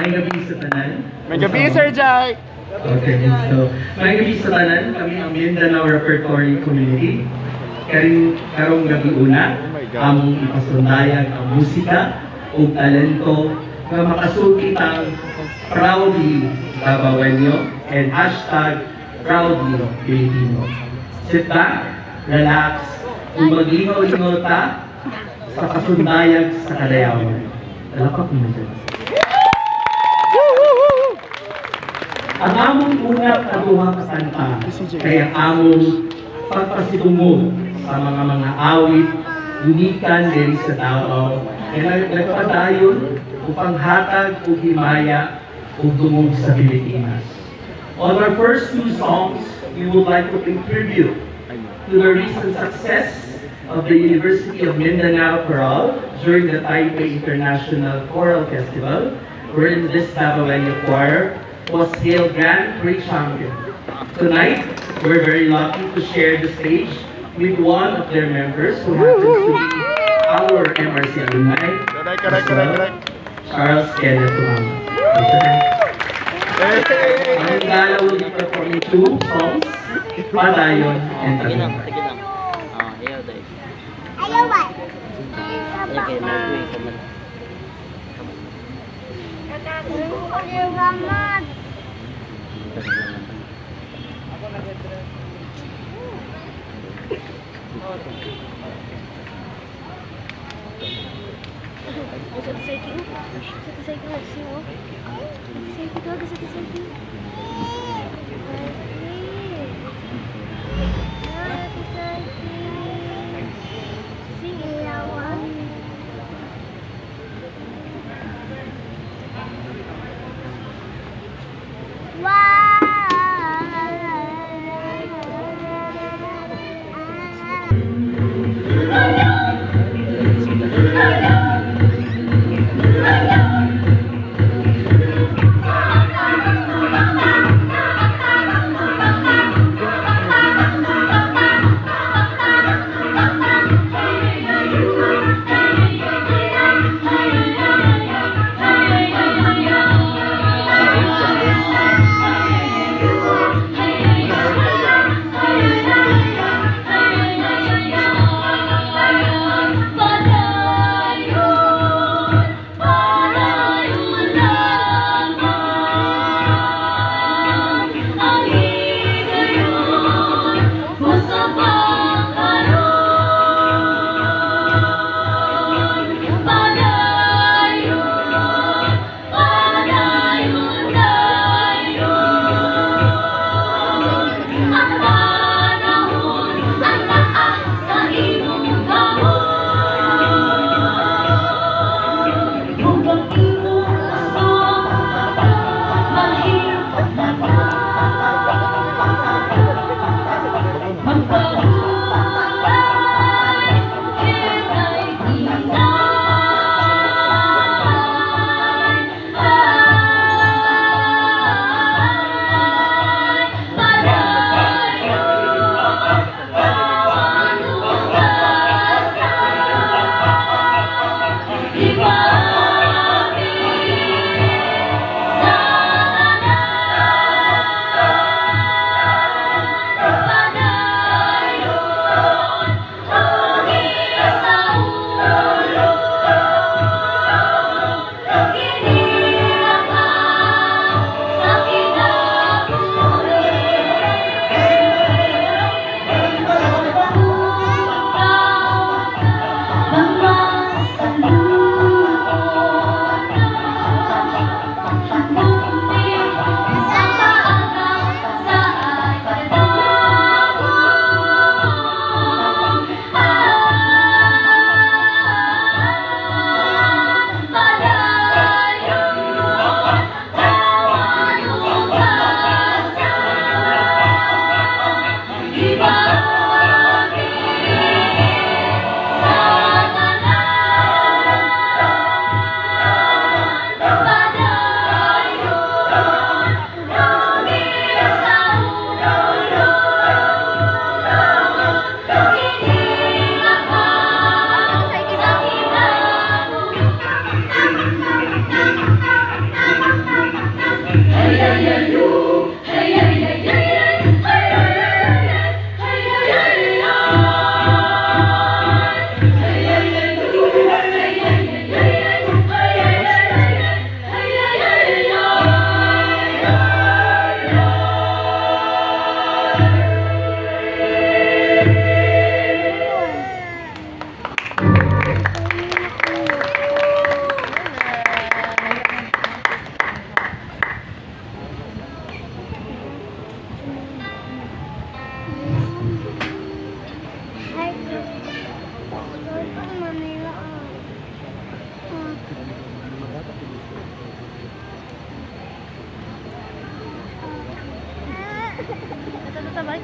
Maayong gabi sa tanan. May gabi, Sir Jack! Okay, so maayong gabi sa tanan, kami ang Mindanao Repertory Community. Karing karong gabi una, Oh my God. Among ipasundayag ang musika ug talento nga makasulti ang proudly Dabawenyo and #ProudlyPilipino. Sit back, relax, ug maglingaw-lingaw ta sa pasundayag sa kadayawan. Talapak mo dyan. Ang among una kaduha ka kanta kay ang among pagpasidungog sa mga awit gunikan diri sa Davao nga nagpadayon upang hatag og himaya ug dungog sa Pilipinas. On our first two songs, we would like to pay tribute to the recent success of the University of Mindanao Chorale during the Taipei International Choral Festival, wherein this Dabawenyo choir was hailed Grand Prix champion. Tonight, we're very lucky to share the stage with one of their members who happens to be our MRC alumni, Correct, correct, correct, correct. Charles Kenneth Tumama. Hey! Ang gala will be performing two songs, Padayon and Sige lang, Tagumpay. Sige lang. Oh, ayaw dahil. Ayaw ba? Okay, nag-uwi ka man. Salamat. Wow!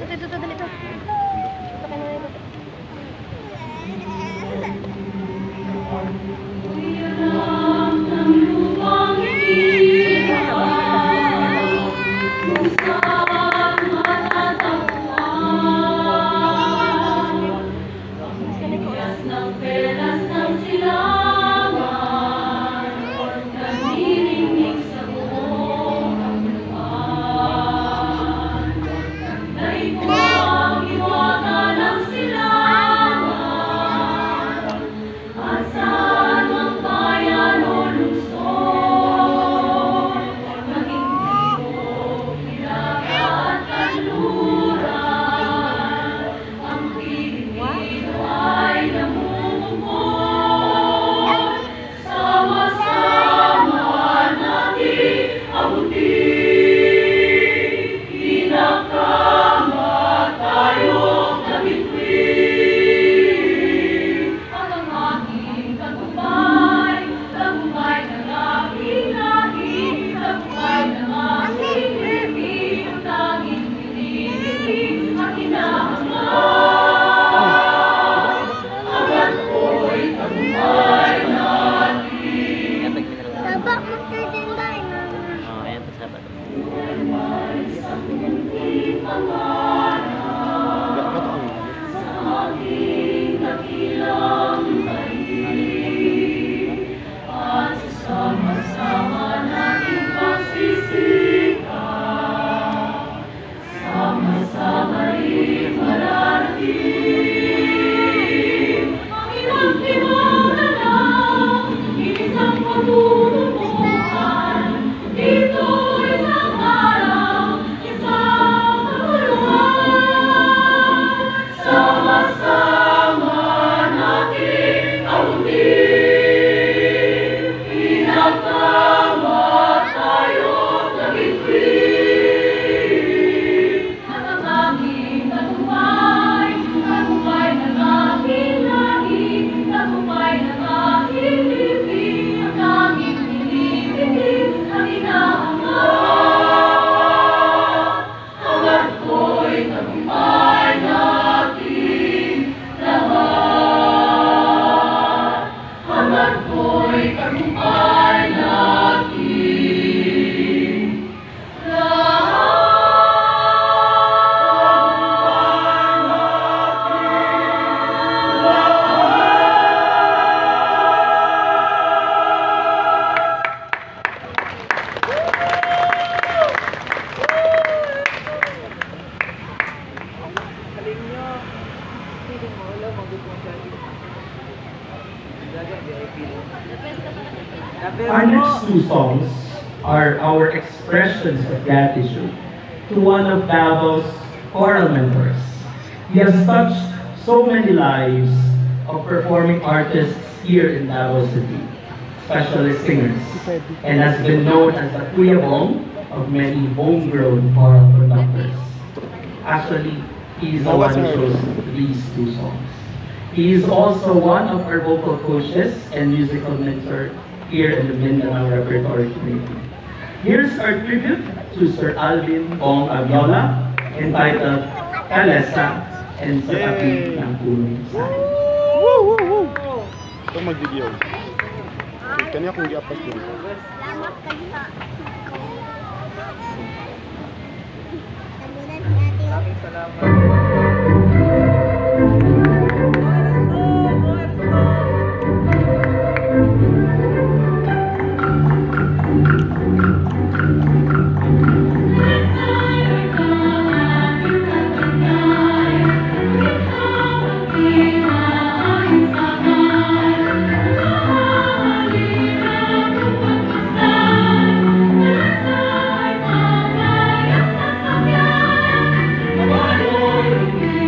Ito, ito, ito, dali ito. Ito kayo na ito. Yatag mineral. Saba mo tayo din tayo, mama. Oh, ayan to saba. Our next two songs are our expressions of gratitude to one of Davao's choral mentors. He has touched so many lives of performing artists here in Davao City, especially singers, and has been known as the Kuya Bong of many homegrown choral conductors. Actually, he is the one who chose these two songs. He is also one of our vocal coaches and musical mentor here in the Mindanao Repertory Committee. Here's our tribute to Sir Alvin Bong Aviola, entitled "Kalesa" and "Sa Tabi ng Punong Saging." Woo, woo, woo. Ito mag-video. Kanya akong giapas dito. Salamat kayo sa ko. Saludan si ate. Oh. Thank you.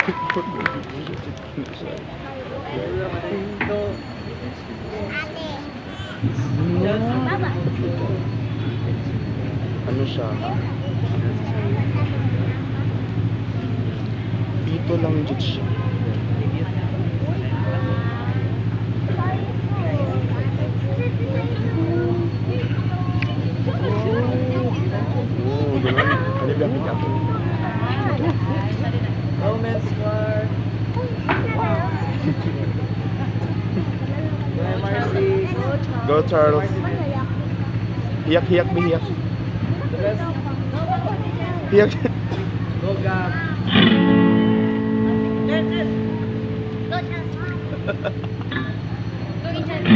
Ate. Baba. Ano siya? Dito lang jud siya. Oh, ganun. Ano ba pick up? Romance Squad. Go MRC. Go, Charles. Hiyak, hiyak, bihiyak. The best. Hiyak. Go Gab. Go, Charles. Go, Angel.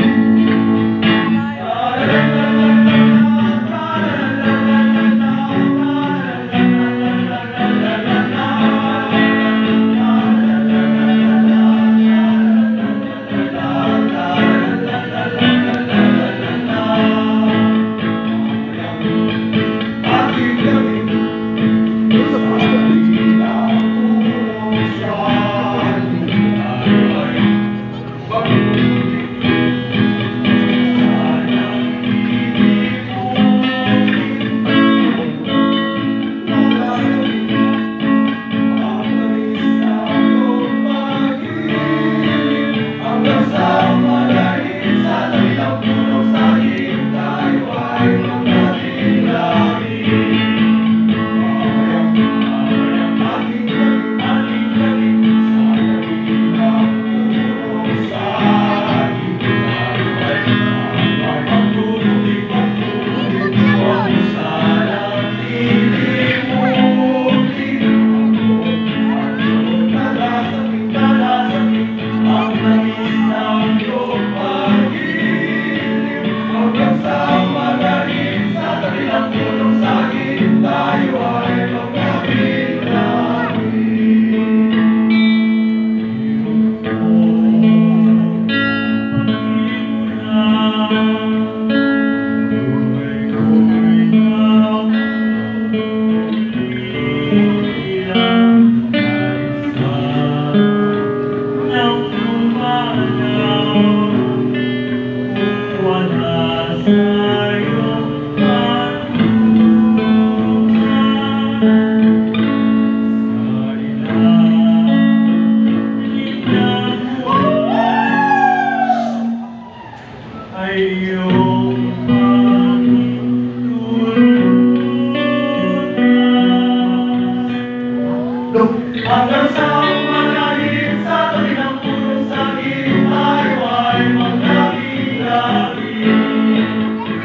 Hanggang sa umaga sa tabi ng punong saging, tayo ay maglabi-labi.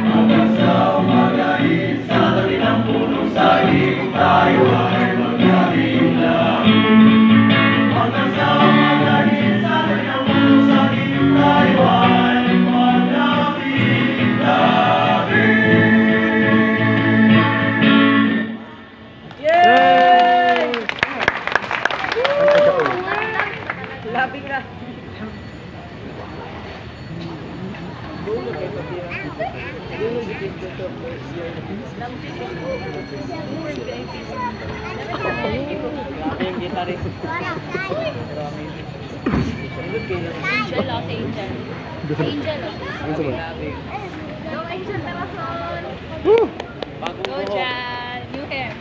Hanggang sa umaga sa tabi ng punong saging, tayo ay maglabi-labi. Hanggang sa umaga sa tabi ng punong saging, tayo ay maglabi-labi. Yay! Labi ka. Dulo kay Pabira. Dulo gid ko to first year. Grabe yung guitarist. Pero amazing. Good kayo. Angel, oh, si Angel. Angel, oh. Ano sa ba? Grabe. Go, Angel Terason! Woo! Bagong Go, buhok. Jan! New hair.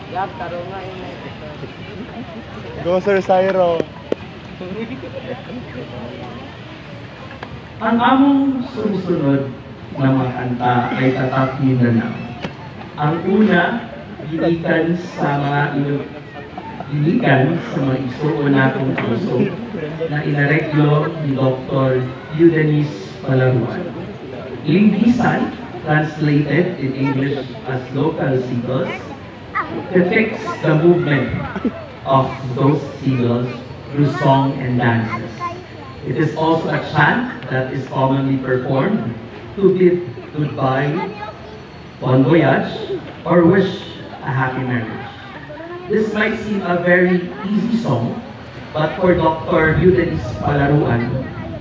Gab, tarong nga yun. Go, Sir Syro. Ang among sumusunod na mga kanta ay tatak Mindanao. Ang una, gikan sa mga igsuon natong puso na inareglo ni Dr. Eudenis Palaruan. Linggisan, translated in English as local seagulls, depicts the movement of those seagulls through song and dances. It is also a chant that is commonly performed to bid goodbye, bon voyage, or wish a happy marriage. This might seem a very easy song, but for Dr. Eudenis Palaruan,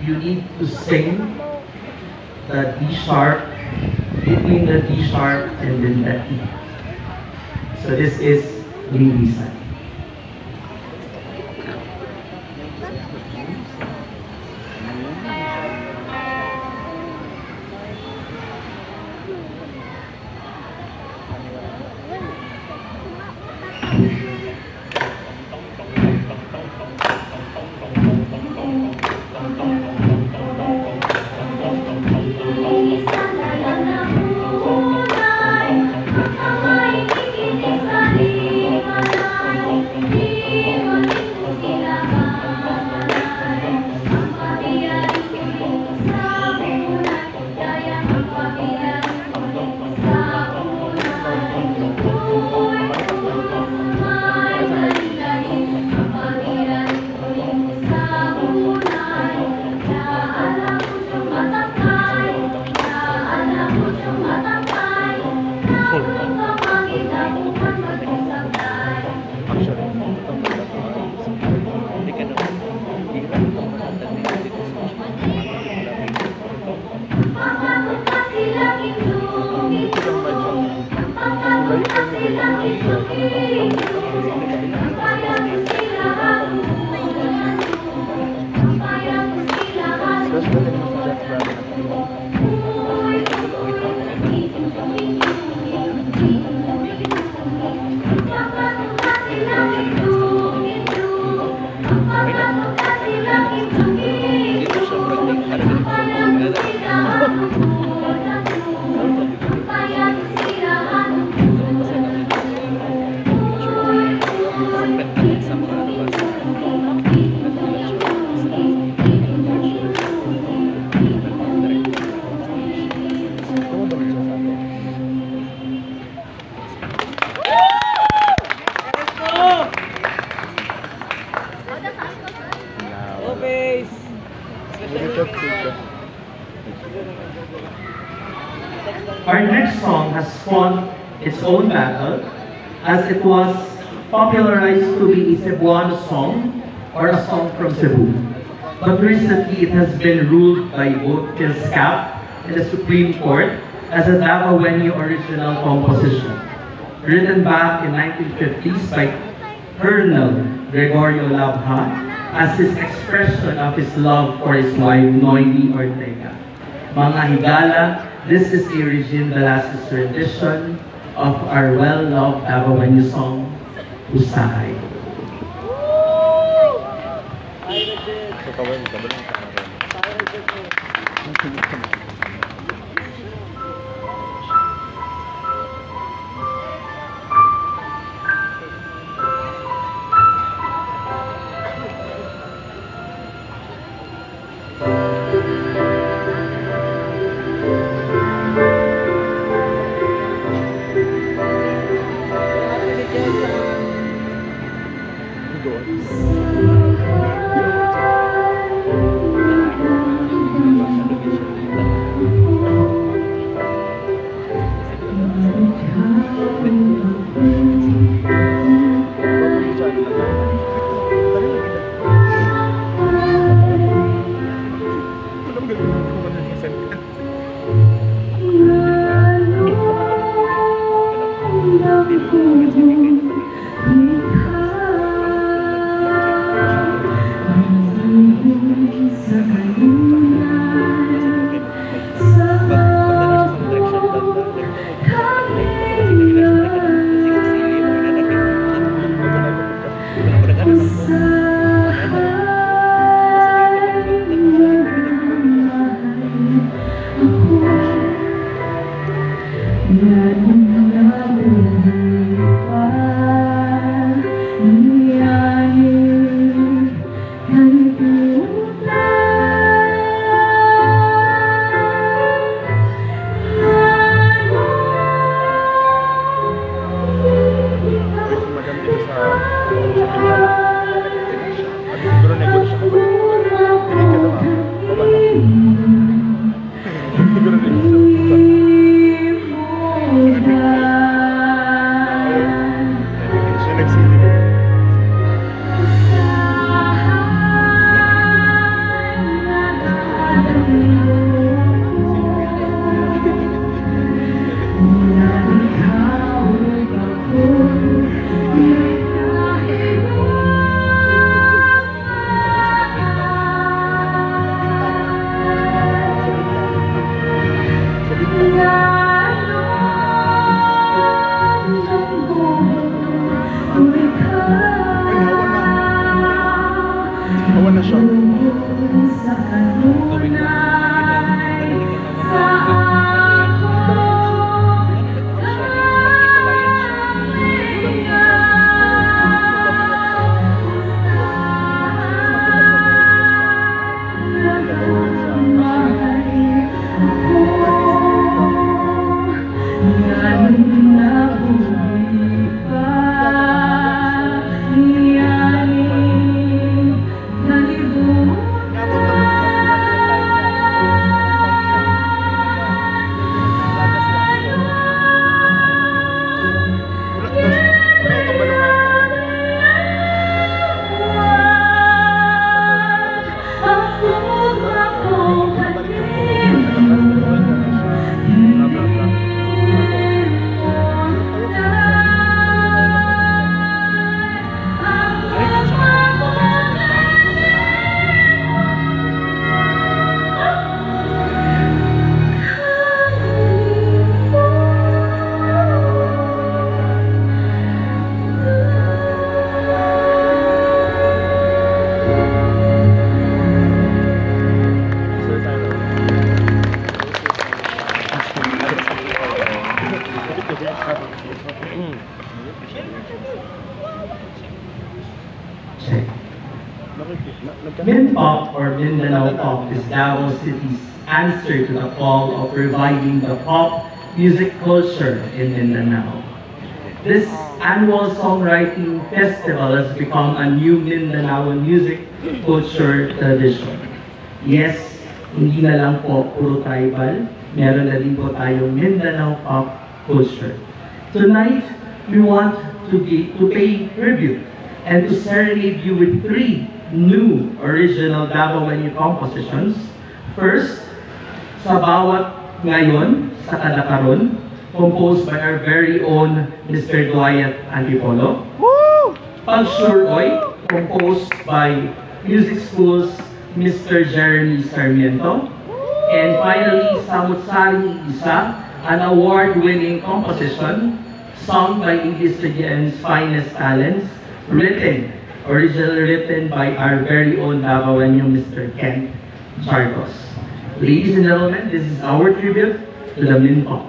you need to sing the D sharp, between the D sharp and then the E. So this is Lilisan. Our next song has fought its own battle, as it was popularized to be a Cebuano song or a song from Cebu. But recently it has been ruled by both FILSCAP and the Supreme Court as a Davaoeno original composition, written back in 1950s by Colonel Gregorio Labha as his expression of his love for his wife, Noemi Ortega. Mga higala, this is a Regine Velasquez rendition of our well-loved Davaoeno song, Usahay. Check. MinPop or Mindanao Pop is Davao City's answer to the call of reviving the pop music culture in Mindanao. This annual songwriting festival has become a new Mindanaoan music culture tradition. Yes, hindi na lang po puro tribal, meron na din po tayong Mindanao pop culture. Tonight, we want to pay tribute and to serenade you with three new original Davaoeño compositions. First, Sa Bawat Ngayon, Sa Kada Karon, composed by our very own Mr. Dwight Antipolo. Pag-Sure Oy, composed by Music School's Mr. Jeremy Sarmiento. And finally, Samut-Saring Iisa, an award-winning composition sung by ABS-CBN's finest talents, originally written by our very own Davaoeño Mr. Kent Charcos. Ladies and gentlemen, this is our tribute to the MinPop.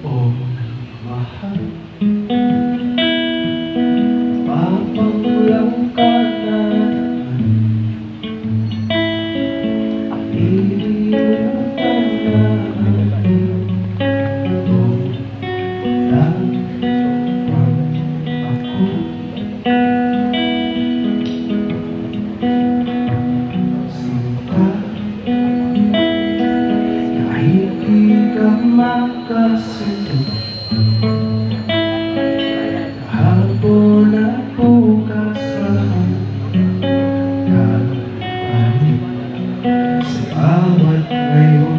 Oh, mahal, papakulang ka na naman. Lilimutan na ang ito lamang ako. Sinta, kahit di ka makasundo, kahapon at bukas mahal ka pa rin sa bawat ngayon.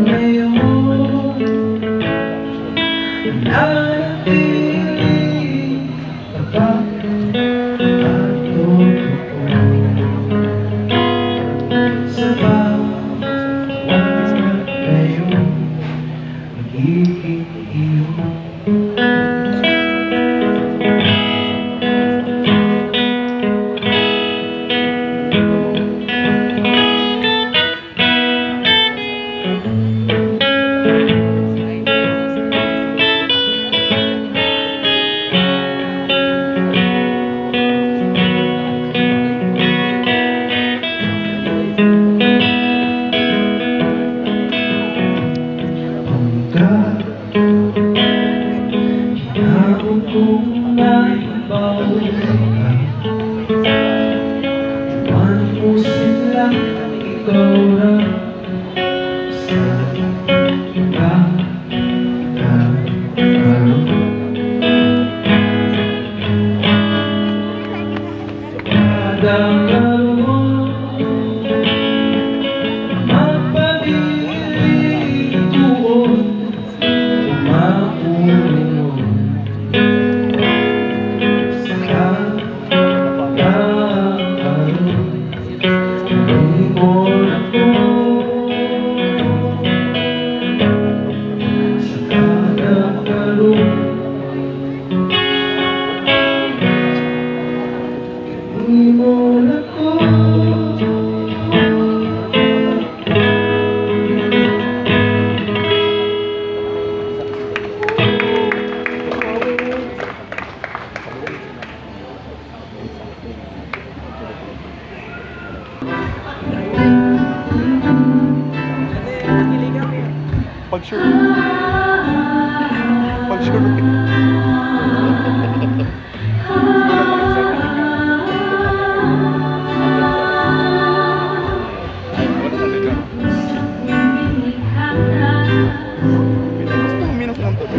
Ngayon, nanatili ka ba at totoo sa bawat ngayon magiging iyo? Hanggat hinahon kong naibaw ka, iwan mo sila, ikaw na sa kakaroon. Kada karoon, mapabilituon, umaulong sa kakaroon. Lingkod ako sa kakaroon. Imon ako. Pag-sure. Pag-sure. Minus lang to.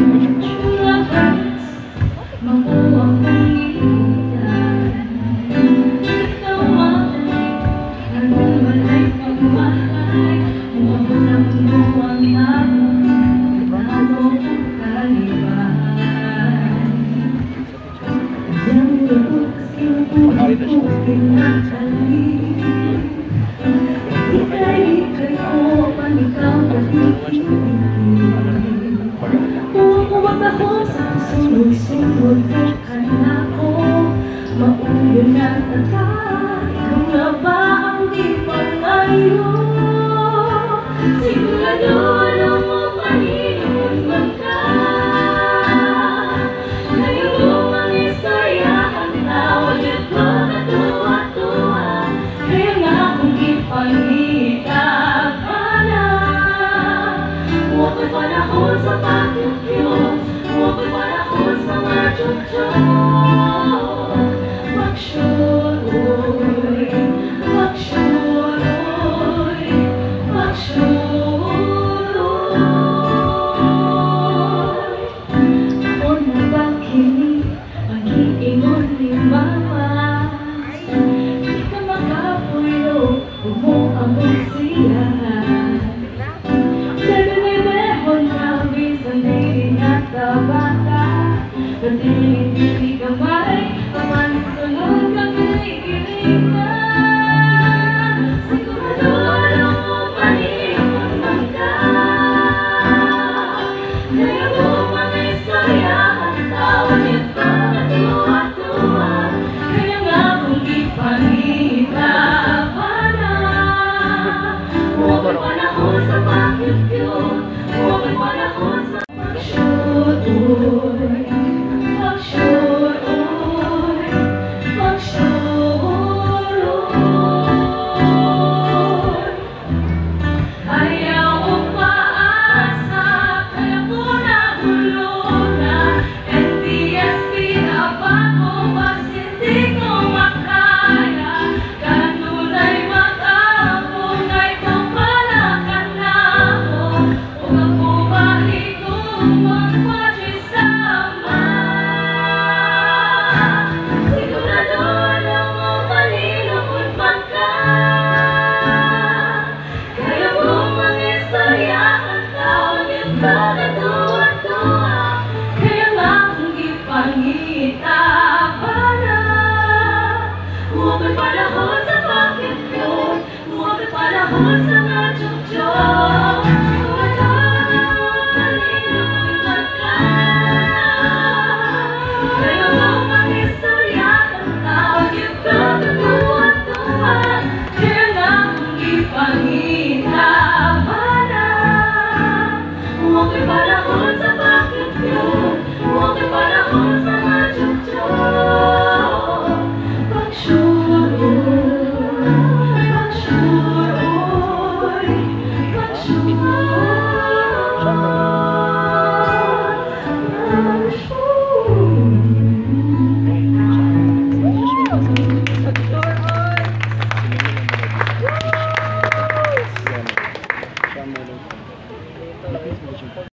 Pagdahom sa sunod-sunod kanako, mauyon na ta. Ikaw na ba ang di pangayo? Sigurado alam mo paninod man ka. Kaya mo mangistorya ang tao, yun ko katuwa-tuwa. Kaya nga kung ipangita ka na, huwag panahon sa pagkukyo, huwag panahon sa mga tsutsyo. Magsuroy, magsuroy, magsuroy. O nabakinig ang giingon ni Mama, di ka makapuyo, umuamon siya. Dahil may behon na bisan di natabata, Natili-tili kamay, pamansunod ka kinikilig na. Sigurado alam mo paninod man ka. Kaya mo mangistorya ang tawag nito katuwa-tuwa. Kaya nga kung ipangita pa na, huwag panahon sa pagkukyo, huwag panahon sa pagsuroy, pagsuroy, pagsuroy. Ayaw umaasa, kaya ko nahuluna. NTSB na ba ko, pas hindi ko makaya. Kanunay matapong ay pamalakan na ako. Ug ako mahigong magpachisama. Sigurado alam mo paninod man ka. Kaya mo mangistorya ang tawag nito katuwa-tuwa. Kaya nga kung ipangita pa na, huwag panahon sa pagkukyo, huwag panahon sa mga tsutsyo. Sigurado alam mo paninod man ka. Kaya mo mangistorya ang tawag nito katuwa-tuwa. Kaya nga kung ipangita pa na, huwag panahon sa pagkukyo, huwag panahon sa mga tsutsyo. Pagsuroy, pagsuroy, pagsuroy, pagsuroy. Siya mo lang.